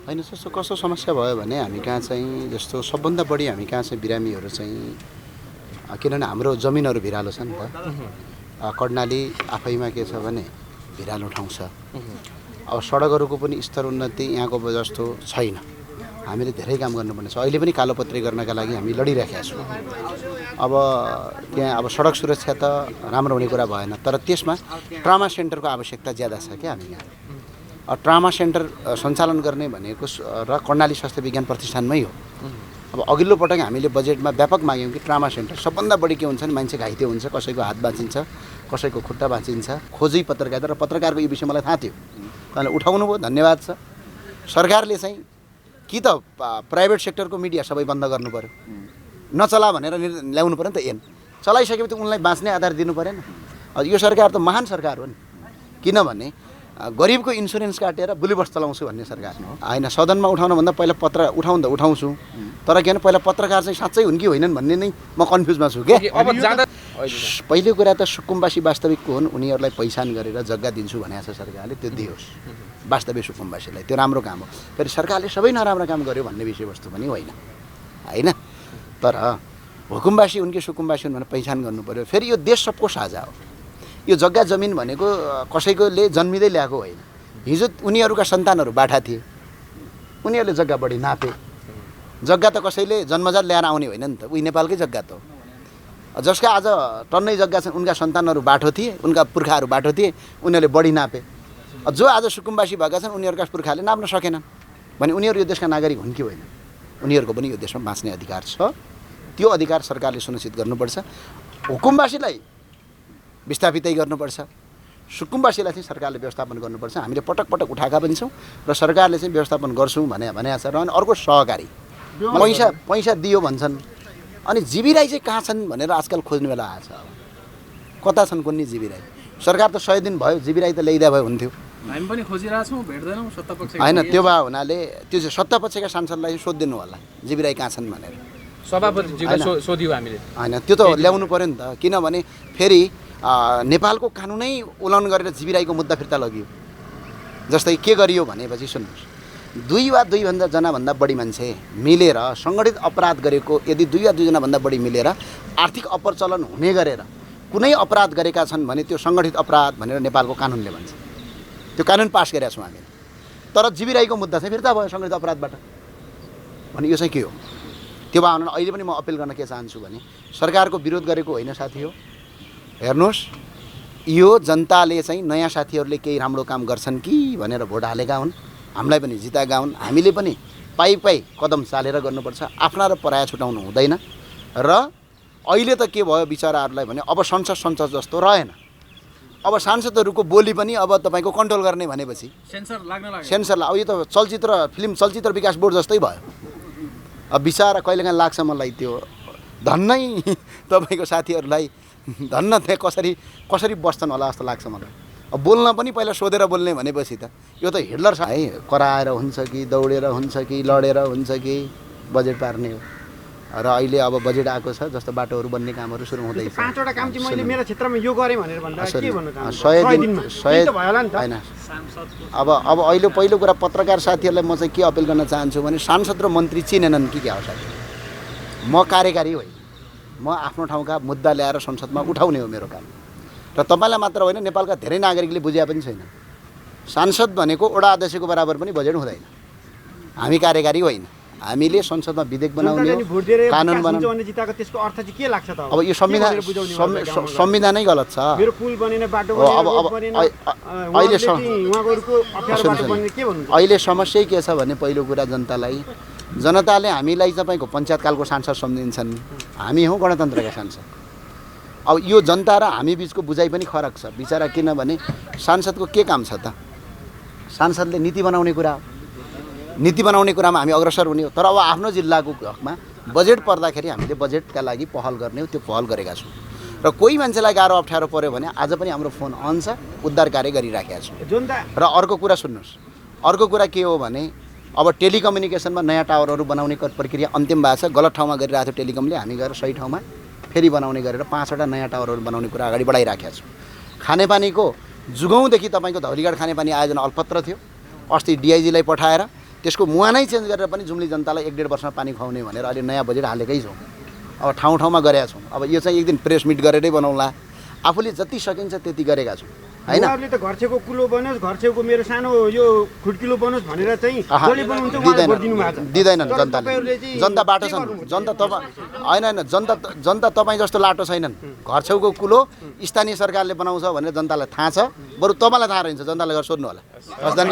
होइन जस्तो कस्तो समस्या भयो भने हामी कहाँ चाहिँ जस्तो सबभन्दा बढी हामी कहाँ चाहिँ बिरामीहरू चाहिँ किनभने हाम्रो जमिनहरू भिरालो छ नि त कर्णाली आफैमा के छ भने भिरालो ठाउँ छ अब सडकहरूको पनि स्तर उन्नति यहाँको जस्तो छैन हामीले धेरै काम गर्नुपर्ने छ अहिले पनि कालोपत्री गर्नका लागि हामी लडिरहेका छौँ अब त्यहाँ अब सडक सुरक्षा त राम्रो हुने कुरा भएन तर त्यसमा ट्रमा सेन्टरको आवश्यकता ज्यादा छ क्या हामी यहाँ ट्रमा सेन्टर सञ्चालन गर्ने भनेको र कर्णाली स्वास्थ्य विज्ञान प्रतिष्ठानमै हो अब अघिल्लो पटक हामीले बजेटमा व्यापक माग्यौँ कि ट्रमा सेन्टर सबभन्दा बढी के हुन्छ भने मान्छे घाइते हुन्छ कसैको हात भाँचिन्छ कसैको खुट्टा भाँचिन्छ खोजी पत्रकारिता र पत्रकारको यो विषय मलाई थाहा थियो तपाईँले उठाउनु भयो धन्यवाद छ सरकारले चाहिँ कि त प्राइभेट सेक्टरको मिडिया सबै बन्द गर्नु पर्यो नचला भनेर ल्याउनु पऱ्यो नि त एन चलाइसकेपछि उनलाई बाँच्ने आधार दिनु परेन यो सरकार त महान सरकार हो नि किनभने गरिबको इन्सुरेन्स काटेर बुलिबस चलाउँछु भन्ने सरकार हो होइन सदनमा उठाउनुभन्दा पहिला पत्र उठाउँछु तर के भने पहिला पत्रकार चाहिँ साँच्चै हुन् कि होइनन् भन्ने नै म कन्फ्युजमा छु के पहिलो कुरा त सुकुम्बासी वास्तविकको हुन् उनीहरूलाई पहिचान गरेर जग्गा दिन्छु भनेको छ सरकारले त्यो दियोस् वास्तविक सुकुम्बासीलाई त्यो राम्रो काम हो फेरि सरकारले सबै नराम्रो काम गर्यो भन्ने विषयवस्तु पनि होइन तर हुकुमबासी उनके सुकुम्बासी हुन् भनेर पहिचान गर्नु पर्यो फेरि यो देश सबको साझा हो यो जग्गा जमिन भनेको कसैकोले जन्मिँदै ल्याएको होइन हिजो उनीहरूका सन्तानहरू बाठा थिए उनीहरूले जग्गा बढी नापे जग्गा त कसैले जन्मजात ल्याएर आउने होइन नि त उही नेपालकै जग्गा त हो जसका आज टन्नै जग्गा छन् उनका सन्तानहरू बाठो थिए उनका पुर्खाहरू बाठो थिए उनीहरूले बढी नापे जो आज सुकुम्बासी भएका छन् उनीहरूका पुर्खाले नाप्न सकेनन् भने उनीहरू यो देशका नागरिक हुन् कि होइन उनीहरूको पनि यो देशमा बाँच्ने अधिकार छ त्यो अधिकार सरकारले सुनिश्चित गर्नुपर्छ हुकुमबासीलाई विस्थापितै गर्नुपर्छ सुकुम्बासीलाई चाहिँ सरकारले व्यवस्थापन गर्नुपर्छ हामीले पटक पटक उठाएका पनि छौँ र सरकारले चाहिँ व्यवस्थापन गर्छौँ भनेको छ र अनि अर्को सहकारी पैसा दियो भन्छन् अनि जीवी राई चाहिँ कहाँ छन् भनेर आजकल खोज्ने बेला आएछ कता छन् कुनै जीवी राई सरकार त 100 दिन भयो जीवी राई त ल्याइदिया भए हुन्थ्यो हामी पनि खोजिरहेछौँ भेट्दैनौँ सत्तापक्ष होइन त्यो भए हुनाले त्यो चाहिँ सत्तापक्षका सांसदलाई सोधिदिनु होला जीवी राई कहाँ छन् भनेर सभापतिज्यूलाई सोधियो हामीले होइन त्यो त ल्याउनु पर्यो नि त किनभने फेरि नेपालको कानुनै उल्लङ्घन गरेर जीवी राईको मुद्दा फिर्ता लगियो जस्तै के गरियो भनेपछि सुन्नुहोस् 2 वा 2 जनाभन्दा बढी मान्छे मिलेर सङ्गठित अपराध गरेको यदि 2 वा 2 जनाभन्दा बढी मिलेर आर्थिक अपरचलन हुने गरेर कुनै अपराध गरेका छन् भने त्यो सङ्गठित अपराध भनेर नेपालको कानुनले भन्छ त्यो कानुन पास गरेका छौँ हामीले तर जीवी राईको मुद्दा चाहिँ फिर्ता भयो सङ्गठित अपराधबाट भने यो चाहिँ के हो त्यो भए हुन अहिले पनि म अपिल गर्न के चाहन्छु भने सरकारको विरोध गरेको होइन साथी हो हेर्नुहोस् यो जनताले चाहिँ नयाँ साथीहरूले केही राम्रो काम गर्छन् कि भनेर भोट हालेका हुन् हामीलाई पनि जिताएका हुन् हामीले पनि पाइ कदम चालेर गर्नुपर्छ आफ्ना र पराया छुटाउनु हुँदैन र अहिले त के भयो बिचराहरूलाई भने अब संसद जस्तो रहेन अब सांसदहरूको बोली पनि अब तपाईँको कन्ट्रोल गर्ने भनेपछि सेन्सर अब यो त चलचित्र विकास बोर्ड जस्तै भयो अब बिचरा कहिलेकाहीँ लाग्छ मलाई त्यो धन्नै तपाईँको साथीहरूलाई धन्न थिए कसरी बस्छन् होला जस्तो लाग्छ मलाई अब बोल्न पनि पहिला सोधेर बोल्ने भनेपछि त यो त हिटलर छ है कराएर हुन्छ कि दौडेर हुन्छ कि लडेर हुन्छ कि बजेट पार्ने हो र अहिले अब बजेट आएको छ जस्तो बाटोहरू बन्ने कामहरू सुरु हुँदैछ 5वटा काम चाहिँ मैले मेरो क्षेत्रमा यो गरेँ भनेर भन्दा के भन्नु होइन अब अहिले पहिलो कुरा पत्रकार साथीहरूलाई म चाहिँ के अपिल गर्न चाहन्छु भने सांसद र मन्त्री चिनेनन् कि क्या हो साथी म कार्यकारी होइन म आफ्नो ठाउँका मुद्दा ल्याएर संसदमा उठाउने हो मेरो काम र तपाईँलाई मात्र होइन नेपालका धेरै नागरिकले बुझे पनि छैन सांसद भनेको वडा अध्यक्षको बराबर पनि बजेट हुँदैन हामी कार्यकारी होइन हामीले संसदमा विधेयक बनाउने कानुन बनाउने जिताएको त्यसको अर्थ चाहिँ के लाग्छ त अब यो संविधानै गलत छ मेरो पुल बनेन बाटो अहिले समस्या के छ भने पहिलो कुरा जनताले हामीलाई तपाईँको पञ्चायतकालको सांसद सम्झिन्छन् हामी हौँ गणतन्त्रका सांसद अब यो जनता र हामी बिचको बुझाइ पनि फरक छ बिचरा किनभने सांसदको के काम छ त सांसदले नीति बनाउने कुरामा हामी अग्रसर हुने हो तर अब आफ्नो जिल्लाको हकमा बजेट पर्दाखेरि हामीले बजेटका लागि पहल गर्ने हो त्यो पहल गरेका छौँ र कोही मान्छेलाई गाह्रो अप्ठ्यारो पर्यो भने आज पनि हाम्रो फोन अन छ उद्धार कार्य गरिराखेका छौँ र अर्को कुरा सुन्नुहोस् अर्को कुरा के हो भने अब टेलिकम्युनिकेसनमा नयाँ टावरहरू बनाउने प्रक्रिया अन्तिम भएको छ गलत ठाउँमा गरिरहेको थियो टेलिकमले हामी गएर सही ठाउँमा फेरि बनाउने गरेर 5वटा नयाँ टावरहरू बनाउने कुरा अगाडि बढाइराखेका छौँ खानेपानीको जुगौँदेखि तपाईँको धौलीघाट खानेपानी आयोजना अल्पत्र थियो अस्ति डिआइजीलाई पठाएर त्यसको मुहानै चेन्ज गरेर पनि जुम्ली जनतालाई 1.5 वर्षमा पानी खुवाउने भनेर अहिले नयाँ बजेट हालेकै छौँ। अब ठाउँ गरेका छौँ। अब यो चाहिँ एक दिन प्रेस मिट गरेरै बनाउँला। आफूले जति सकिन्छ त्यति गरेका छौँ हैन। उहाँहरूले त घर छेउको कुलो बनोस्, घर छेउको मेरो सानो यो खुड्किलो बनोस् भनेर चाहिँ जसले बनाउनुहुन्छ उहाँले भोट दिनुभएको छ। दिँदैनन् तर जनताले। तपाईँहरूले चाहिँ जनता बाटो के छन्। गर्नुहुन्छ? जनता होइन जनता तपाईँ जस्तो लाटो छैनन्। घर छेउको कुलो स्थानीय सरकारले बनाउँछ भनेर जनतालाई थाहा छ। बरु तपाईँलाई थाहा रहन्छ, जनताले गएर सोध्नु होला। हस्, धन्यवाद।